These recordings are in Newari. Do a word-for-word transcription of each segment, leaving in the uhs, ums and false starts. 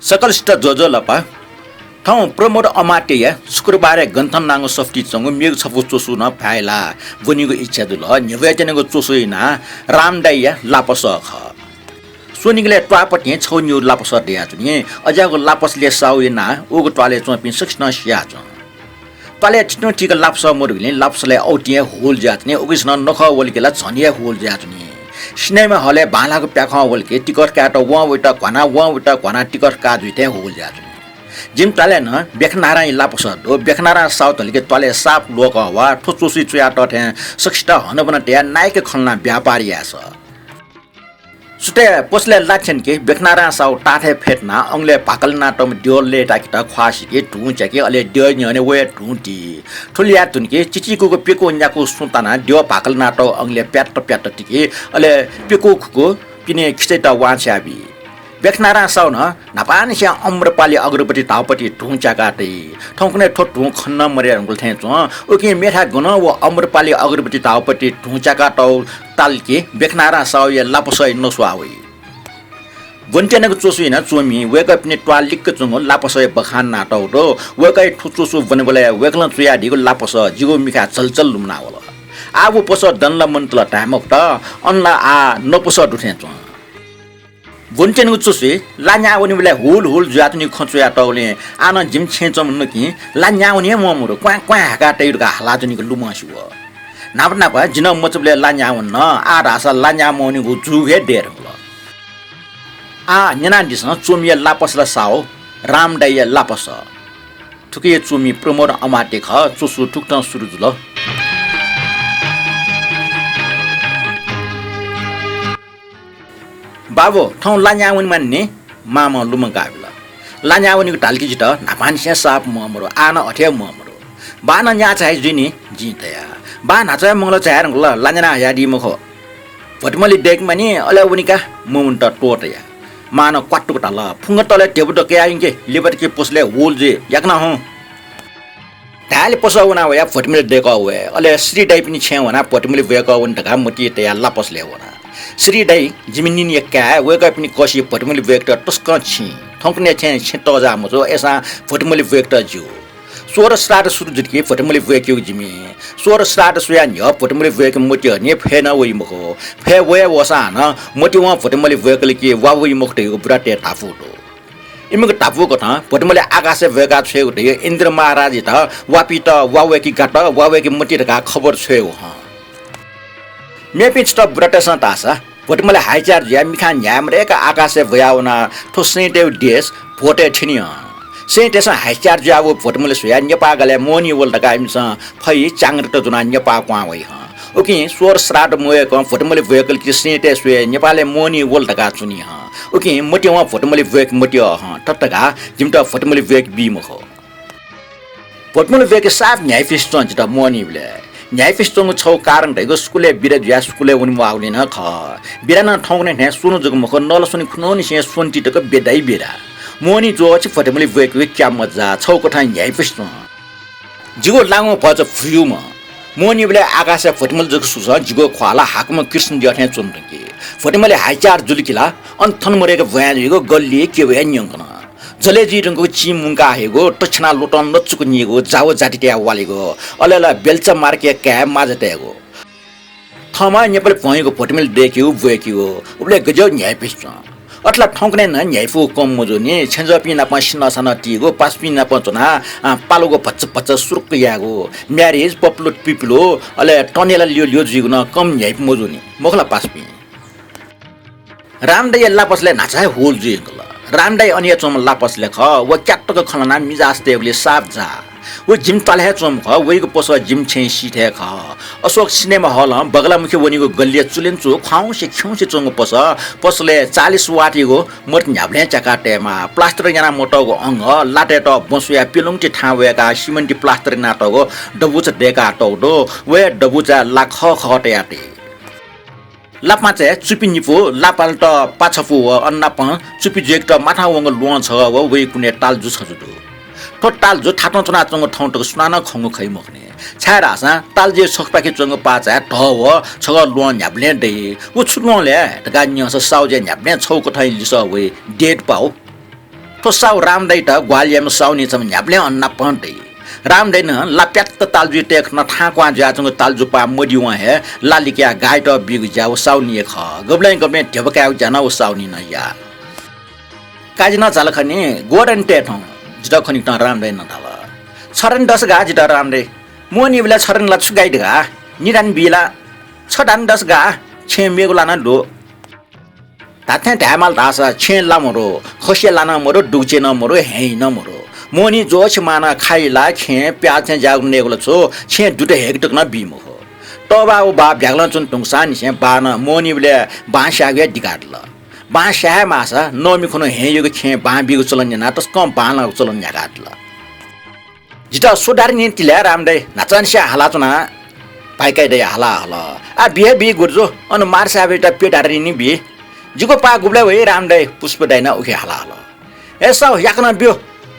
सकलसित ज्वजलपा। थौं प्रमोद अमात्यया शुक्रबारय् गन्थन नांगु सफुतिइ च्वंगु मेगु छपु च्वसु नं भाय् ल्हाः ब्वनीगु इच्छा जुल। न्ह्यब्वयाच्वनागु च्वसु यानाः राम दाइया लापसः खः। स्वनिगलय् त्वाःपतिं छगू निगू लापसः दयाच्वनी। अज्याःगु लापसलय् साहुया नां उगु त्वालय् च्वंपिं सकसिनं सियाच्वं। त्वालय् थितुं थीक लापसः मदुगुलिं लापसलय् औतिं हे हुल जुयाच्वनी। उकिसनं नखः वल कि ला झन हे हुल जुयाच्वनी। सिनेमा हलय् बांलाःगु प्याखं वल कि टिकट कायेत वं वइत घ्वाना, वं वइत घ्वाना टिकट काः जुइ थें हुल जुयाच्वनी। जिमि त्वालय् नं बेखनारांया लापसः दु। बेखनारां साहु धल कि त्वालय् साप ल्वःकः वा, थ्व च्वसुइ च्वयातः थें सकसित हनाबना तयाः नाय्‌के खँ ल्हानाः व्यापार याये सँ। सुथय् पसलय् ला थ्यन कि बेखनारां साहु ताथय् फ्यतुनाः अंगलय् भाकल यानातःम्ह द्यः लय्‌ताकेत ख्वाः सिकी, धुं च्याकी, अले द्यः न्ह्यःने वये धुं ती। थुलि याये धुन कि चिचीकुगु प्यकू न्याकू सुं तानाः द्यः भाकल यानातःगु अंगलय् प्यात्त प्यात्त तिकी, अले प्यकू खुकू पिने खिचय्‌त वांछ्वया बी। बेखनारां साहुं नं न्हापांनिसें अम्रपाली अगरबत्ती धाःपति धुं च्याकाः तइ। थौंकन्हय् थ्व धुं खने नं मदये धुंकल थें च्वं। उकिं मेथाय् गनं व अम्रपाली अगरबत्ती धाःपति धुं च्याकातःगु ताल कि बेखनारां साहुया लापसःया नस्वाः वइ। ब्वनेत्यनागु च्वसु यानाच्वंपिं वय्‌कःपिनि त्वाः लिक्क च्वंगु लापसःया बखान यानातःगु दु। वय्‌कःया थ्व च्वसु ब्वनेबलय् वय्‌कलं च्वयादीगु लापसः जिगु मिखाय् झलझल लुमनावल। आः व पसः दन ला मन्त ला धाये मफुत, अन ला आः नपसः दु थें च्वं। ब्वनेत्यनागु च्वसुइ ला न्याः वनीबलय् हुल हुल जुयाच्वनीगु खँ च्वयातःगुलिं आः नं जिमि छेँय् च्वंम्ह नकिं ला न्याः वने हे म्वाः मदु, क्वाँ क्वाँ हाकाः तइ धकाः हालाच्वनीगु लुमंसे वः। न्हापा न्हापा जि नं मचाबलय् ला न्याः वन नं, आः धाःसा ला न्याः मवनीगु जूगु हे दये धुंकल। आः न्यनादिसँ च्वमिया लापसः ला साहु राम दाइया लापसः। थुकिया च्वमि प्रमोद अमात्य खः। च्वसु थुकथं सुरु जुल। बाबु, थौं ला न्याः वनेमानि नि, मामं लुमंकाबिल। ला न्याः वनेगु धाल कि जितः न्हापांनिसें साप म्वः मदु, आः नं अथे हे म्वः मदु। बाः नं न्याः झाइ जुइ नि, जिं धया। बाः न्हाचः हे मंगलय् झाये धुंकल, ला न्यना हयादी मखु। भोटिमलि दय्‌केमानि, अले वनी का, मवनेत त्वःतया। मां नं क्वातुक धाल, फुंगतलय् ध्यबा दकया यंके, लिबातकि पसलय् हुल जुइ, याकनं हुँ। धायेले पसः वना वयाः भोटिमलि दय्‌कः वये, अले श्री दाइपिनि छेँय् वनाः भोटिमलि ब्वय्‌कः वने धकाः मतिइ तयाः लापसलय् वना। श्री दाइ, जिमि निनिया काय्, वय्‌कःपिनि कःसिइ भोटिमलि ब्वय्‌केत तसकं छिं। थौंकन्हय् थें छेँ तःजाः मजू, अय्‌सां भोटिमलि ब्वय्‌केत ज्यू। सोह्र श्राद्ध सुरु जुल कि भोटिमलि ब्वय्‌केगु जिमि। सोह्र श्राद्ध स्वयाः न्ह्यः भोटिमलि ब्वय्‌के मतिइ हं फय् नं वइ मखु। फय् वये वःसां हानं मतिवं भोटिमलि ब्वय्‌कल कि वा वइ मखु धइगु बुरातय् धापू दु। इमिगु धापू कथं भोटिमलि आकाशय् ब्वय्‌का छ्वयेगु धइगु इन्द्र महाराजयात वापित वा वय्‌के गात, वा वय्‌के मति धकाः खबर छ्वयेगु हं। मेपिं छता बुरातय्‌सं धाःसा भोटिमलि हाइचार जुयाः मिखां न्ह्याये मदय्‌क आकाशय् ब्वयाः वनाः थ्व सैंतय्‌गु देश भोटय् थ्यनी हं। सैंतय्‌सं हाइचार जुयाः व भोटिमलि स्वयाः नेपाः गालय् मोहनी वल धकाः इमिसं फै च्याङ्ग्रत ज्वनाः नेपाः क्वहां वइ हं। उकिं सोह्र श्राद्ध मवय्‌कं भोटिमलि ब्वय्‌कल कि सैंतय् स्वयाः नेपालय् मोहनी वल धकाः च्वनी हं। उकिं मतिवं भोटिमलि ब्वय्‌के मतिइ हं, थथे धकाः जिमित भोटिमलि ब्वय्‌के बी मखु। भोटिमलि ब्वय्‌के साप न्ह्याइपुसे च्वं जितः मोहनीबलय्। न्ह्याइपुसे च्वंगु छगू कारण धइगु स्कुलय् बिदा जुयाः स्कुलय् वने म्वाःगुलिं नं खः। बिदा नं थौंकन्हय् थें स्वन्हु जक मखु, नलस्वने खुन्हुनिसें स्वन्ति तक बिदाइ बिदा। मोहनी ज्वःछि भोटिमलि ब्वय्‌केगु क्या मज्जा, छगू कथं न्ह्याइपुसे च्वं। जिगु लांगु भचा भुइगुम्ह। मोहनीबलय् आकाशय् भोटिमलि जक सुसं जिगु ख्वाः ला हाकम्ह कृष्णद्यः थें च्वने धुंकी। भोटिमलि हाइचार जुल कि ला, अन थन मदय्‌क ब्वाँय् जुइगु गल्लिइ क्यबया न्यंकन। जलय् जुइ धुंकूगु चिं मुंका हइगु, दक्षिणा ल्वतं नचुक नीगु, जाव जाति तयाः वालेगु, अले ला बेल्चा मार्के काय् माजा तयेगु। थःम्हं नेपालय् भ्वंयागु भोटिमलि दय्‌केगु ब्वय्‌केगु, उबलय् गज्याःगु न्ह्याइपुसे च्वं। अथे ला थौंकन्हय् नं न्ह्याइपुगु कम मजू नि, छेँजःपिं नाप सिन्हःसान्हः तीगु, पासापिं नाप च्वनाः, अँ, पालुगु भचा भचा सुरुक्क यायेगु, marriage, पप्लु पिप्लु, अले तनेला ल्यू ल्यू जुइगु नं कम न्ह्याइपु मजू नि, मखु ला पासापिं? रामदाइया लापसलय् न्हाचः हे हुल जुइ धुंकल। रामदाइ अन हे च्वंम्ह लापसलय् खः। व क्यातक खँ ल्हानाः मिजास तयेबलय् साप जाः। व जिमि त्वालय् हे च्वंम्ह खः। वइगु पसः जिमि छेँय् सीथय् खः। अशोक सिनेमा हलं बगलामुखी वनीगु गल्लिया चुलेंचु ख्वाउँसे खिउँसे च्वंगु पसः, पसलय् चालिस वाटयागु मत न्ह्याबलें च्याकाः तयेमाः। प्लास्टर याना मतःगु अंगः, लातय्‌त बँ स्वयाः पिलुंगति थाहां वय्‌काः सिमेन्टति प्लास्टर यानातःगु दबुचा दय्‌कातःगु दु। व हे दबुचाय् ला खः खः तयाः तइ। ला पाँचय् चुपि निपु, ला पालत पाछपु व अन नापं चुपि जुय्‌केत माथां वंगु ल्वहं छगः व वइ कुनय् तालजु छजु दु। थ्व तालजु थातं च्वनाच्वंगु थौं तक सुनानं खंगु खइ मखुनि। छाय्‌धाःसा तालजुया छगूपाखे च्वंगु पाचाय् धः व छगः ल्वहं न्ह्याबलें दइ। व छु ल्वहं ले धकाः न्यंसा साहुज्यां न्ह्याबलें छगू कथंया लिसः वइ, dead power। थ्व साहु रामदाइत ग्वाहालि याइम्ह साहुनी छम्ह न्ह्याबलें अन नापं दइ। रामदाइनं ला प्यात्त तालुजुइ तय् खनाः थाहां क्वहां जुयाच्वंगु तालुजुपाः मदिवं हे ला लिकयाः गाइत बीगु ज्या व साहुनीया खः। गबलें गबलें ध्यबा कायेगु ज्या नं व साहुनीनं याः। काजि नं झाल खनी, ग्वःदनि तये थौं। जितः खनीकथं रामदाइनं धाल, छदनि दस गाः जितः रामदाइ। मोहनीबलय् छदनि ला छु गाइ धकाः? निदनि बी ला? छदनि दस गाः, छेँय् मेगु ला नं दु। धात्थें धायेमाल धाःसा छेँय् ला मदु, खसिया ला नं मदु, दुगुचे नं मदु, ह्याइँ नं मदु। मोहनी ज्वःछि मां नं खाइ ला खिं प्याज थें ज्याःगु नयेगु ला छु, छेँय् दुत हयेक तक नं बी मखु। तःबाः व बाः ब्यागलं च्वने धुंकूसांनिसें बाःनं मोहनीबलय् बां स्यायेगु हे दिकादिल। बां स्याये माःसा नःमि खुन्हु ह्याइँयागु छेँय् बां बीगु चलन यानाः तसकं बांलाःगु चलन न्ह्याकादिल। जितः स्व धात्थें तिल हे रामदाइ, न्हाचंनिसें हालाच्वना, भाइकाइ दाइ हाला हल। आ, बी हे बी गुरुजु, अन मार साहेबयात प्यदँ धात्थें बी। जिगु पाः गुबलय् वइ रामदाइ, पुष्पदाइनं उखे हाला हल। ए साहु, याकनं ब्यु।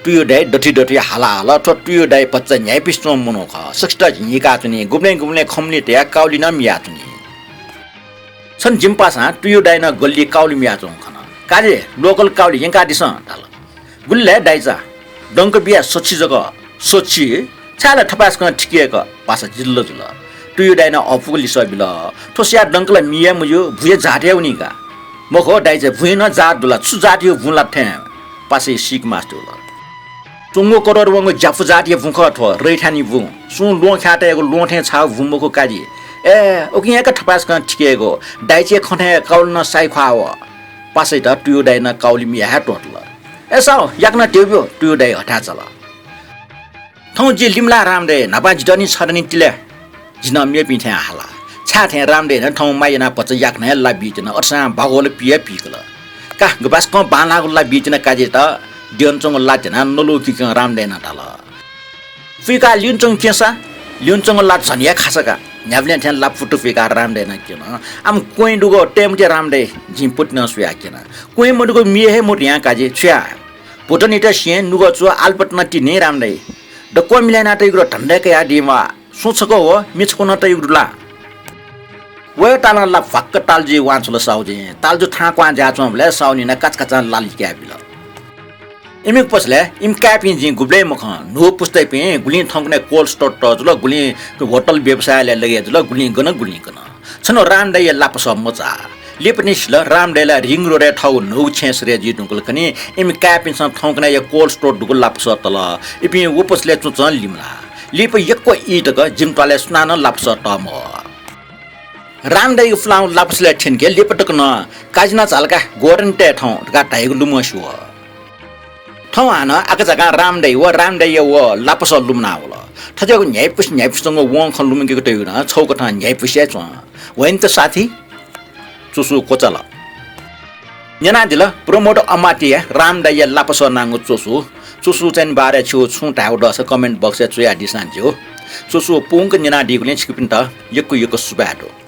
तुयु दाइ दथुइ दथुइ हाला हल। थ्व तुयु दाइ भचा न्ह्याइपुसे च्वंम्ह मनू खः। सकसित झिंहिकाच्वनी, गुबलें गुबलें खंमली तयाः काउलि नं मियाच्वनी। छन्हु जिमि पासां तुयु दाइनं गल्लिइ काउलि मियाच्वंगु खन। काजी, local काउलि यंकादिसँ धाल। गुलि लय् दाइचा, दंक बिया सछि जक। सछि? छाय् ला थपाय्‌सकं थिकेय्‌क? पासा जिल्ल जुल। तुयु दाइनं अःपुक लिसः बिल। थ्व स्वयाः दंक ला मि हे मज्यू, भुँया जात हे वनी का। मखु दाइचा, भुँया नं जात दु ला, छु जातयागु भुँ लात थें? पासाया सीक मास्ति वल। च्वंगु करोड वंगु ज्यापु जातया भुँ खः थ्व, रैथानि भुँ। सुं ल्वहं ख्याः तयागु ल्वहं थें छाःगु भुँ मखु काजी। ए, उकिं हे का थपाय्‌सकं थिकेगु, दाइचाया खँ थें काउलि नं साइ ख्वाः वः। पासायात तुयु दाइनं काउलि मिया हे त्वःतल। ए साहु, याकनं ध्यबा ब्यु, तुयु दाइ हथाय् चाल। थौं जि लिमलाः रामदाइ, न्हापां जितः नि छदनि तिल। जिं नं मेपिं थें हाला। छाय् थें रामदाइनं थौं माया यानाः भचा याकनं हे ला बीत्यन, अथेसां बागोल पि हे पीकल। का, गपाय्‌सकं बांलाःगु ला बीत्यन काजीयात। द्यनाच्वंगु ला द्यनाः नलुकिकं रामदाइनं धाल। पुइकाः लिउनाच्वंगु क्यंसा, लिउनाच्वंगु ला झन हे खासा का। न्ह्याबलें थें ला पुतु पुइकाः रामदाइनं क्यन। आम क्वँय् दुगु तये मते रामदाइ, जिं पुतिनं स्वयाः क्यना। क्वँय् मदुगु मि हे मदु यां काजी, छु याये? भुतनित स्येँ, नुगः च्वः, आलपत नं ति नि रामदाइ। दक्वं मिलय् यानातयागु धन्दा कयादीम्ह सुं छकः व मि छकू नं तयागु दु ला? वय् तालं ला भ्वाक्क तालुजुइ वांछ्वल साहुजिं। तालुजु थाहां क्वहां ज्याःच्वंबलय् साहुनीनं काचाकाचां ला लिकाबिल। इमिगु पसलय् इमि काय्‌पिं जिं गुबलें मखं, न्हू पुस्तापिं गुलिं थौंकन्हय् cold store तः जुल, गुलिं होटल व्यवसायलय् लगे जुल, गुलिं गन, गुलिं गन। छन्हु रामदाइया लापसः मचाः। लिपा नि सिल, रामदाइ ला रिङ रोडय् थःगु न्हूगु छेँ सरे जुइ धुंकल खनी। इमि काय्‌पिन्सं थौंकन्हय्‌या cold store दुगु लापसः तल। इपिं व पसलय् च्वंच्वं लिमलाः। लिपा यक्व ई तक जिमि त्वालय् सुनानं लापसः तः मवः। रामदाइगु पुलांगु लापसलय् थ्यंके लिपा तक नं काजि नं झाल का, ग्वःदनि तये थौं धकाः धाइगु लुमंसे वः। थौं हानं आकाझाकां रामदाइ व रामदाइया व लापसः लुमना वल। थज्याःगु न्ह्याइपुसे न्ह्याइपुसे च्वंगु वं खँ लुमंकेगु तयागु नं छगू कथं न्ह्याइपुसे हे च्वं। वय्‌नि त साथी च्वसु क्वचाल। न्यनादिल प्रमोद अमात्यया रामदाइया लापसः नांगु च्वसु। च्वसु चाहिँ बारे छिगु छुं धायेगु दःसा comment box-य् च्वयादिसँ ज्यू। च्वसु पूवंक न्यनादीगुलिं छिकपिन्त यक्व यक्व सुभाय् दु।